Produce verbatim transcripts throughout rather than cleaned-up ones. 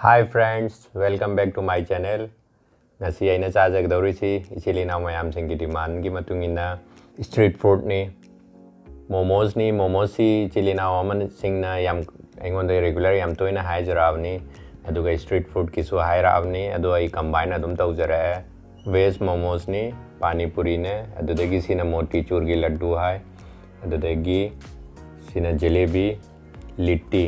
Hi friends, welcome back to my channel. ꯉꯁꯤ ꯑꯩꯅ ꯆꯥꯖꯒꯗꯧꯔꯤꯁꯤ ꯏꯆꯤꯜ ꯏꯅꯥꯎ ꯃꯌꯥꯝꯁꯤꯡꯒꯤ ꯗꯤꯃꯥꯟꯒꯤ ꯃꯇꯨꯡ ꯏꯟꯅ ꯁ꯭ꯇ꯭ꯔꯤꯠ ꯐꯨꯗꯅꯤ, ꯃꯣꯃꯣꯁꯅꯤ꯫ ꯃꯣꯃꯣꯁꯤ ꯏꯆꯤꯜ ꯏꯅꯥꯎ ꯑꯃꯁꯤꯡꯅ ꯌꯥꯝ ꯑꯩꯉꯣꯟꯗ ꯔꯤꯒꯨꯂꯔ ꯌꯥꯝ ꯇꯣꯏꯅ ꯍꯥꯏꯖꯔꯛꯑꯕꯅꯤ, ꯑꯗꯨꯒ ꯁ꯭ꯇ꯭ꯔꯤꯠ ꯐꯨꯗꯀꯤꯁꯨ ꯍꯥꯏꯔꯛꯑꯕꯅꯤ꯫ ꯑꯗꯣ ꯑꯩ ꯀꯝꯕꯥꯏꯟ ꯑꯗꯨꯝ ꯇꯧꯖꯔꯛꯑꯦ꯫ ꯚꯦꯖ ꯃꯣꯃꯣꯁꯅꯤ, ꯄꯥꯅꯤꯄꯨꯔꯤꯅꯦ, ꯑꯗꯨꯗꯒꯤ ꯁꯤꯅ ꯃꯣꯇꯤꯆꯨꯔꯒꯤ ꯂꯗꯨ ꯍꯥꯏ, ꯑꯗꯨꯗꯒꯤ ꯁꯤꯅ ꯖꯤꯂꯦꯕꯤ, ꯂꯤꯠꯇꯤ꯫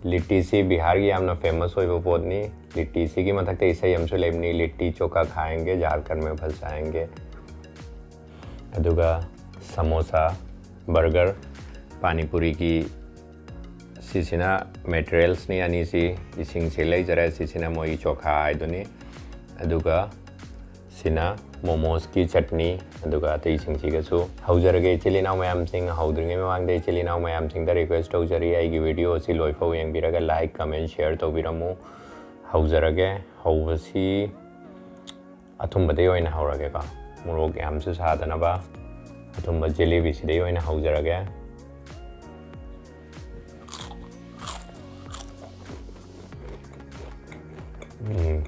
ꯂꯤꯠꯇꯤꯁꯤ ꯕꯤꯍꯥꯔꯒꯤ ꯌꯥꯝꯅ ꯐꯦꯃꯁ ꯑꯣꯏꯕ ꯄꯣꯠꯅꯤ꯫ ꯂꯤꯠꯇꯤꯁꯤꯒꯤ ꯃꯊꯛꯇ ꯏꯁꯩ ꯑꯃꯁꯨ ꯂꯩꯕꯅꯤ, "ꯂꯤꯠꯇꯤ ꯆꯣꯀꯥ ꯈꯥꯌꯦꯡꯒꯦ, ꯖꯥꯔꯈꯟꯗ ꯃꯦ ꯐꯁ ꯖꯥꯌꯦꯡꯒꯦ"꯫ ꯑꯗꯨꯒ ꯁꯃꯣꯁꯥ, ꯕꯔꯒꯔ, ꯄꯥꯅꯤꯄꯨꯔꯤꯒꯤ ꯁꯤꯁꯤꯅ ꯃꯦꯇꯔꯤꯌꯦꯜꯁꯅꯤ ꯑꯅꯤꯁꯤ꯫ ꯏꯁꯤꯡꯁꯤ ꯂꯩꯖꯔꯦ, ꯁꯤꯁꯤꯅ ꯃꯣꯏꯒꯤ ꯆꯣꯈꯥ ꯍꯥꯏꯗꯨꯅꯤ꯫ ꯑꯗꯨꯒ ꯁꯤꯅ ꯃꯣꯃꯣꯁꯀꯤ ꯆꯠꯅꯤ, ꯑꯗꯨꯒ ꯑꯇꯩꯁꯤꯡꯁꯤꯒꯁꯨ꯫ ꯍꯧꯖꯔꯒꯦ ꯏꯆꯤꯜ ꯏꯅꯥꯎ ꯃꯌꯥꯝꯁꯤꯡ꯫ ꯍꯧꯗ꯭ꯔꯤꯉꯩ ꯃꯃꯥꯡꯗ ꯏꯆꯤꯜ ꯏꯅꯥꯎ ꯃꯌꯥꯝꯁꯤꯡꯗ ꯔꯤꯀ꯭ꯋꯦꯁ ꯇꯧꯖꯔꯤ, ꯑꯩꯒꯤ ꯚꯤꯗꯤꯑꯣ ꯑꯁꯤ ꯂꯣꯏꯐꯥꯎ ꯌꯦꯡꯕꯤꯔꯒ ꯂꯥꯏꯛ, ꯀꯃꯦꯟ, ꯁꯤꯌꯔ ꯇꯧꯕꯤꯔꯝꯃꯨ꯫ ꯍꯧꯖꯔꯒꯦ꯫ ꯍꯧꯕꯁꯤ ꯑꯊꯨꯝꯕꯗꯒꯤ ꯑꯣꯏꯅ ꯍꯧꯔꯒꯦꯀꯣ, ꯃꯣꯔꯣꯛ ꯌꯥꯝꯁꯨ ꯁꯥꯗꯅꯕ꯫ ꯑꯊꯨꯝꯕ ꯖꯤꯂꯤꯕꯤꯁꯤꯗꯒꯤ ꯑꯣꯏꯅ ꯍꯧꯖꯔꯒꯦ꯫ ꯎꯝ꯫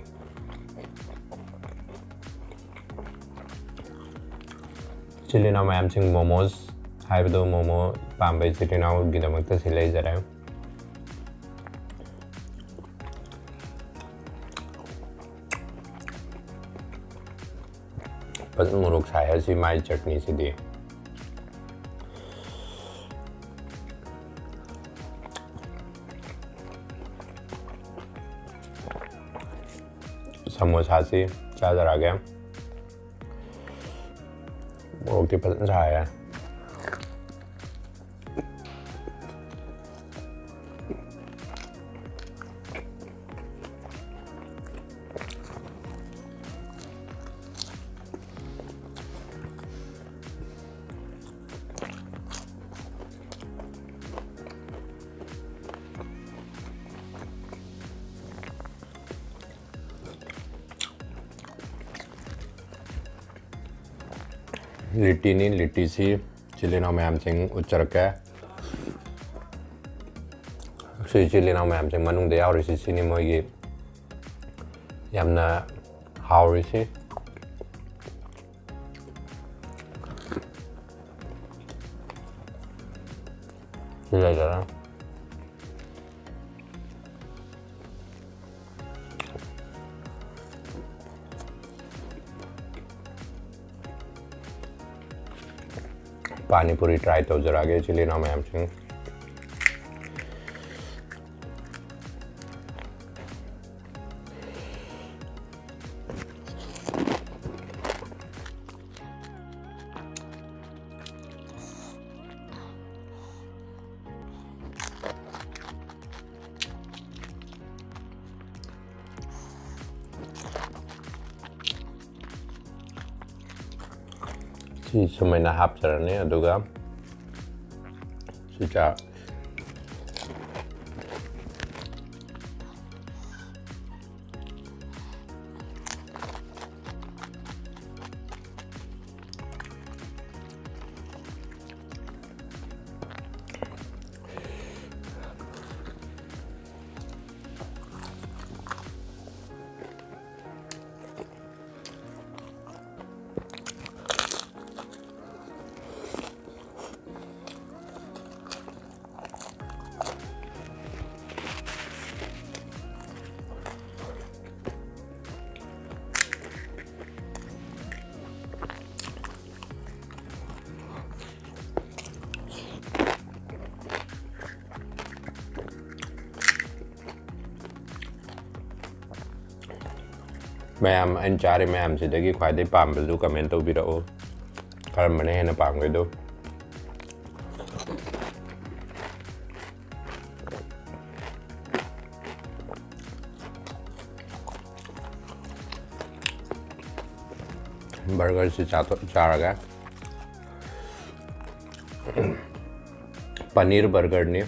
ꯏꯆꯤꯜ ꯏꯅꯥꯎ ꯃꯌꯥꯝꯁꯤꯡ, ꯃꯣꯃꯣꯁ ꯍꯥꯏꯕꯗꯣ, ꯃꯣꯃꯣ ꯄꯥꯝꯕ ꯏꯆꯤꯜ ꯏꯅꯥꯎꯒꯤꯗꯃꯛꯇ ꯁꯤ ꯂꯩꯖꯔꯦ꯫ ꯐꯖꯅ ꯃꯣꯔꯣꯛ ꯁꯥꯏ ꯍꯥꯏꯁꯤ ꯃꯥꯏ ꯆꯠꯅꯤꯁꯤꯗꯤ꯫ ꯁꯃꯣꯁꯥꯁꯤ ꯆꯥꯖꯔꯛꯑꯒꯦ꯫ ꯃꯣꯔꯣꯛꯇꯤ ꯐꯖꯅ ꯁꯥꯏꯌꯦ꯫ ꯂꯤꯇꯤꯅꯤ, ꯂꯤꯇꯤꯁꯤ ꯏꯆꯤꯜ ꯏꯅꯥꯎ ꯃꯌꯥꯝꯁꯤꯡ ꯎꯠꯆꯔꯛꯀꯦ꯫ ꯁꯤ ꯏꯆꯤꯜ ꯏꯅꯥꯎ ꯃꯌꯥꯝꯁꯦ ꯃꯅꯨꯡꯗ ꯌꯥꯎꯔꯤꯁꯤ, ꯁꯤꯅꯤ ꯃꯣꯏꯒꯤ ꯌꯥꯝꯅ ꯍꯥꯎꯔꯤꯁꯤ꯫ ꯁꯤ ꯂꯩꯖꯔꯦ꯫ ꯄꯥꯅꯤꯄꯨꯔꯤ try ꯇꯧꯖꯔꯛꯑꯒꯦ, ꯏꯆꯤꯜ ꯏꯅꯥꯎ ꯃꯌꯥꯝꯁꯤꯡ꯫ ꯁꯤ ꯁꯨꯃꯥꯏꯅ ꯍꯥꯞꯆꯔꯅꯤ, ꯑꯗꯨꯒ ꯁꯤ ꯆꯥ-, ꯃꯌꯥꯝ, ꯑꯩꯅ ꯆꯥꯔꯤ ꯃꯌꯥꯝꯁꯤꯗꯒꯤ ꯈ꯭ꯋꯥꯏꯗꯩ ꯄꯥꯝꯕꯗꯨ comment ꯇꯧꯕꯤꯔꯛꯎ, ꯀꯔꯝꯕꯅ ꯍꯦꯟꯅ ꯄꯥꯝꯒꯦꯗꯣ꯫ Burger ꯁꯤ ꯆꯥꯊꯣꯛ-, ꯆꯥꯔꯒ paneer burger ꯅꯤ꯫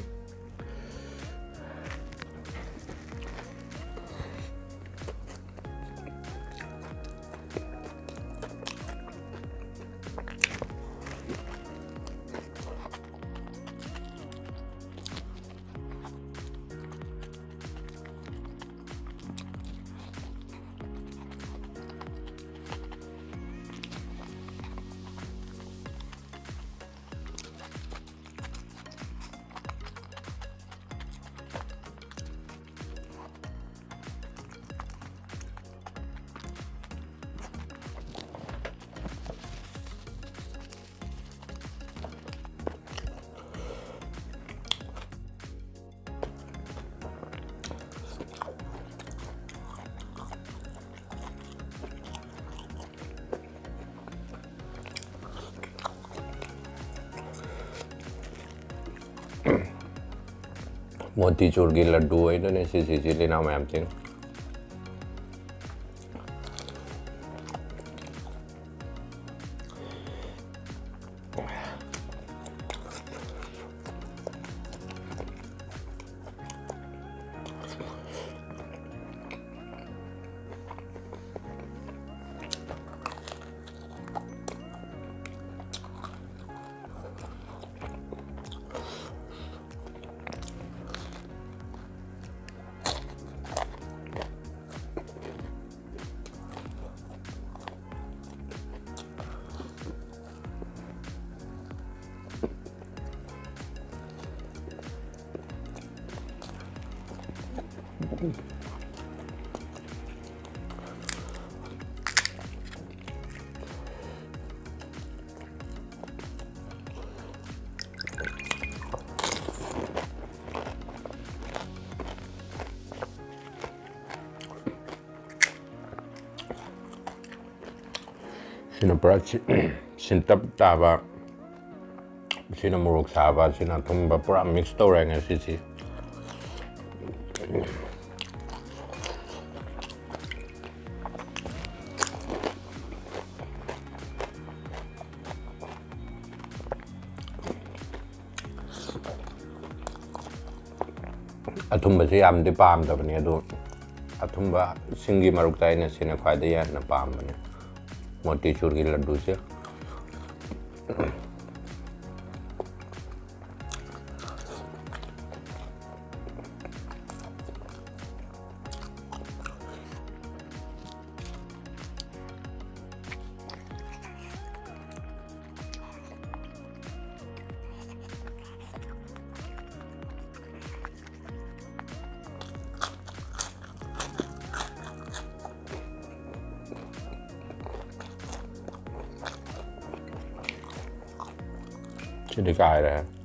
ꯃꯣꯇꯤꯆꯨꯔꯒꯤ ꯂꯗꯨ ꯑꯣꯏꯗꯣꯏꯅꯦ ꯁꯤꯁꯤ, ꯏꯆꯤꯜ ꯏꯅꯥꯎ ꯃꯌꯥꯝꯁꯤꯡ꯫ ꯁꯤꯅ ꯄꯨꯔꯥ ꯁꯤ-, ꯁꯤꯟꯇꯛ ꯇꯥꯕ, ꯁꯤꯅ ꯃꯣꯔꯣꯛ ꯁꯥꯕ, ꯁꯤꯅ ꯑꯊꯨꯝꯕ, ꯄꯨꯔꯥ mix ꯇꯧꯔꯦ ꯉꯁꯤꯁꯤ꯫ ꯑꯊꯨꯝꯕꯁꯦ ꯌꯥꯝꯗꯤ ꯄꯥꯝꯗꯕꯅꯤ, ꯑꯗꯨ ꯑꯊꯨꯝꯕ ꯁꯤꯡꯒꯤ ꯃꯔꯛꯇ ꯑꯩꯅ ꯁꯤꯅ ꯈ꯭ꯋꯥꯏꯗꯒꯤ ꯍꯦꯟꯅ ꯄꯥꯝꯕꯅꯦ, ꯃꯣꯇꯤꯆꯨꯔꯒꯤ ꯂꯗꯨꯁꯦ꯫ ꯁꯤꯗꯤ ꯀꯥꯏꯔꯦ꯫